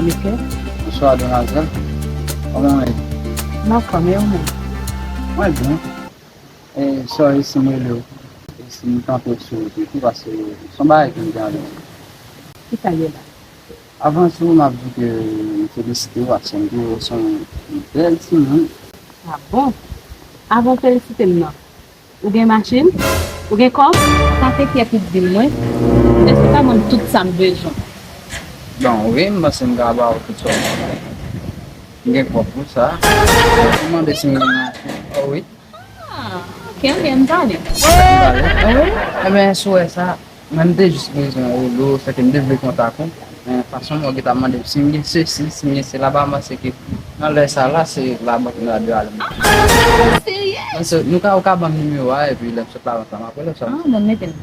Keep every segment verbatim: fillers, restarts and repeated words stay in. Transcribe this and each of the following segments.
Michel. Bonswa, demwazèl. Kòman w ye? M anfòm, e ou menm? Mwen byen. E, sorry si m rele w. E si m kanpe sou wout ou tou, paske se yon bagay ki m gen anvi di. Ki sa l ye la? Avan tou, m ap di ke m felisite w, paske m di w se yon bèl timoun. A bon? Avan w felisite m nan, ou gen machin? Ou gen kòb? Sa se kiyès ki t di m mwen? Èske w ka ban m tout sa m bezwen? Bon, wi, m panse m ka ba w tout sa w bezwen. M gen kòb pou sa. Ou mande si m gen machin. Oh, wi. Ah, ok, ok, m pale. Ou pale? Wi. Ebyen, si w wè sa, mwen, m te jis bezwen rele w, sèke m te vle kontak ou. Men fason mwen gentan mande m si m gen sesi, si m gen sela, m panse ke nan lè sa la, se labank nou la dwe ale. Ah, serye? Mwen se, nou ka, ou ka ban m nimewo a, epi lè m sot labank la, m ap rele w sèlman. Ah, bon, mete m.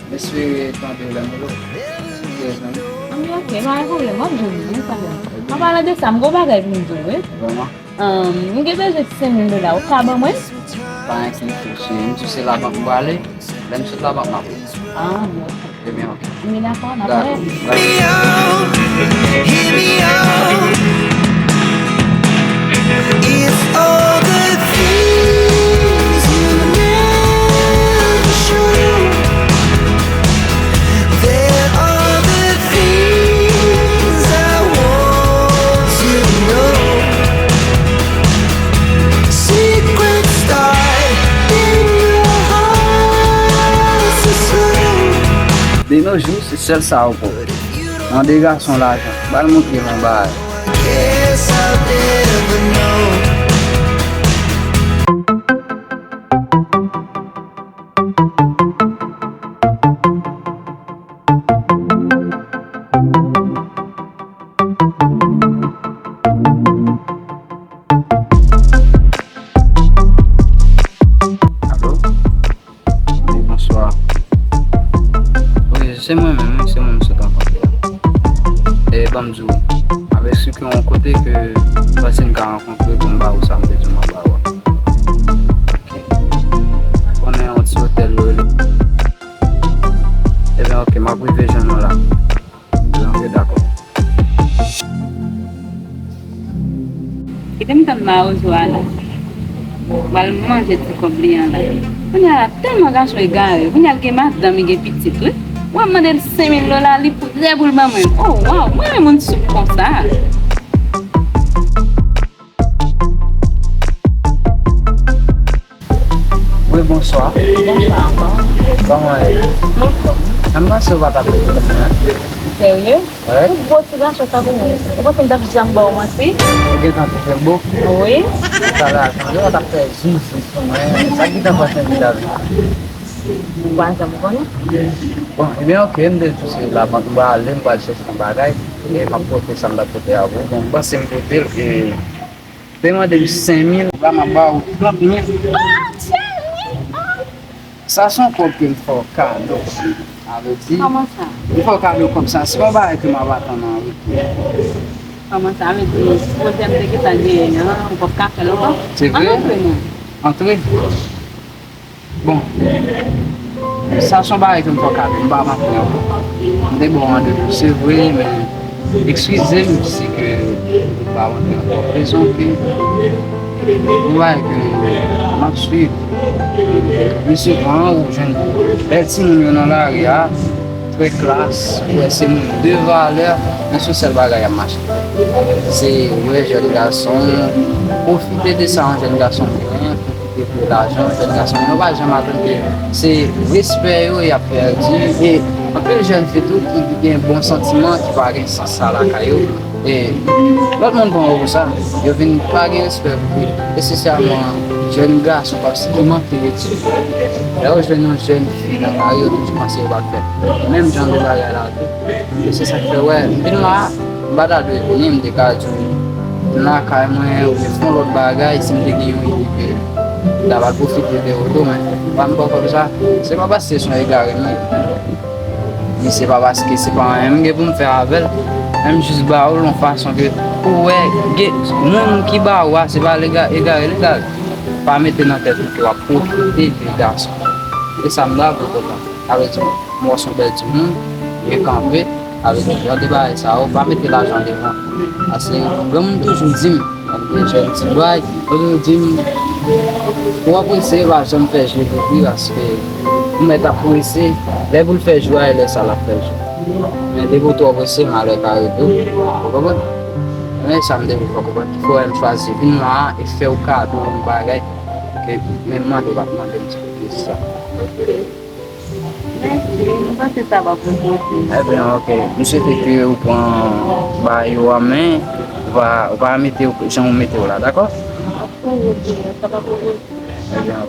M espere tande w lè m rele w. Prezan. Anben, ok, pa gen pwoblèm, w ap jwenn mwen, pa gen pwoblèm. An palan de sa, m gon bagay pou m di w, wi. Vrèman? Ahn, m gen bezwen ti senk mil dola, ou ka ban mwen? Pa gen enkyetid, cheri. M di w se labank m prale. Lè m sot labank, m ap. Ah, bon. Ebyen, ok. Anben, dakò, n ap wè. Dakò. Hear me out. If all the things you never show, there are the things I want to know. Secrets die in your heart so slow. De nos jours, se sèl sa ou pran. Mande gason lajan. Ba l montre l yon bagay. Alo? Wi, bonswa. Wi, se mwen menm, wi, se mwen m sot rankontre a. E, ban m di w, m ap eksplike w yon kote ke m panse n ka rankontre pou m ba ou sa m te di w m ap ba ou a. Ok. Konnen yon ti otèl yo rele. Ebyen, ok, m ap rive jwenn ou la. Ebyen, ok, dakò. Kite m tann mawozo a la. Pral manje ti kòb li an la. Kounye a la, tèlman gason egare. Kounye a l gen madanm, li gen pitit, wi. W ap mande l senk mil dola, li prè pou l ban mwen. Oh, waw, mwen renmen moun soup konsa. Wi, bonswa. Bonswa ankò. Kòman w ye? M anfòm. M panse w pa t ap rete pou mwen. Serye? Wi. Tout gwo ti gason sa pou mwen. Ou panse m t ap janm ba w manti? Ou gentan twouve m bo? Wi. Talè a, tande w t ap fè zizi sou mwen. Sa ki t ap pase m vin avè w? Ou pa janm konnen. Bon, ebyen, ok, m te di w se labank m prale, m pral chèche yon bagay. E m ap pote sa m t ap pote a pou ou. Bon, m panse m pote l, e te mande m senk mil, la m ap ba ou trant mil. Ah, cheri! Ah. Sa se yon kòb ke m fè w kado. Sa vle di, kòman sa? M fè w kado kòb sa, se pa yon bagay ke m ap atann an retou. Kòman sa? Vle di, pwojè m te gentan genyen an, ou p ap ka fè l ankò? Se vre? Ann antre non. Antre. Bon, sa se yon bagay ke m fè w kado, m pa manti ankò. M te ba w randevou, se vre, men eskize m si ke m pa rantre ankò. Rezon ke yon bagay ke m ap swiv, m souvan ou jwenn bèl timoun yo nan lari a, trè klas, ou wè se moun de valè, men se sèl bagay y ap mache. Se, ou wè jèn gason, pwofite de sa yon jèn gason genyen, pwofite de lajan, jèn gason yo pa janm atann ke se respè yo y ap pèdi. E anpil jèn fi tou ki gen bon santiman, ki pa gen sans sa lakay yo. E lòt moun pran yo pou sa, yo vin pa gen respè pou yo. Neseserman, jèn gason p ap sipoze manke etid. Lè yo jwenn yon jèn fi nan lari, yo toujou panse yo p ap fè menm jan de bagay la tou. E se sa k fè, wè, m vin la, m pa ta dwe vini, m te ka di w, m lakay mwen, oubyen fè yon lòt bagay, si m te gen yon ide ke m ta pral pwofite de ou tou, men pa m pran kòb sa, se pa paske se yon egare m ye. Men se pa paske se pa anyen m gen pou m fè avè l, men m jis ba ou l yon fason ke pou w wè, gen moun ki ba ou a, se pa l ega-, egare l egare. Pa mete nan tèt ou ke w ap pwofite de gason. E sa m ta vle kontan. Sa vle di, m wè se yon bèl timoun, byen kanpe, sa vle di, jan de bagay sa yo, pa mete lajan devan. Paske granmoun toujou di m, jèn ti bway, yo toujou di m, twò prese pa janm fè je pou li, paske ou mèt ap prese, lè pou l fè jou a, e lè sa l ap fè jou. Men depi w twò prese, malè ka rive w, ou konprann? Men sa m te vle fè w konprann, fò m chwazi vin la a e fè w kado yon bagay ke menm mande w pa t mande m, se pou di sa. Mèsi, m panse sa va bon kote. Ebyen, ok. M swete ke ou pran bagay yo an men, ou pa, ou pa mete yo jan ou mete yo la, dakò? Ap pran yo, sa va bon kote. Ebyen,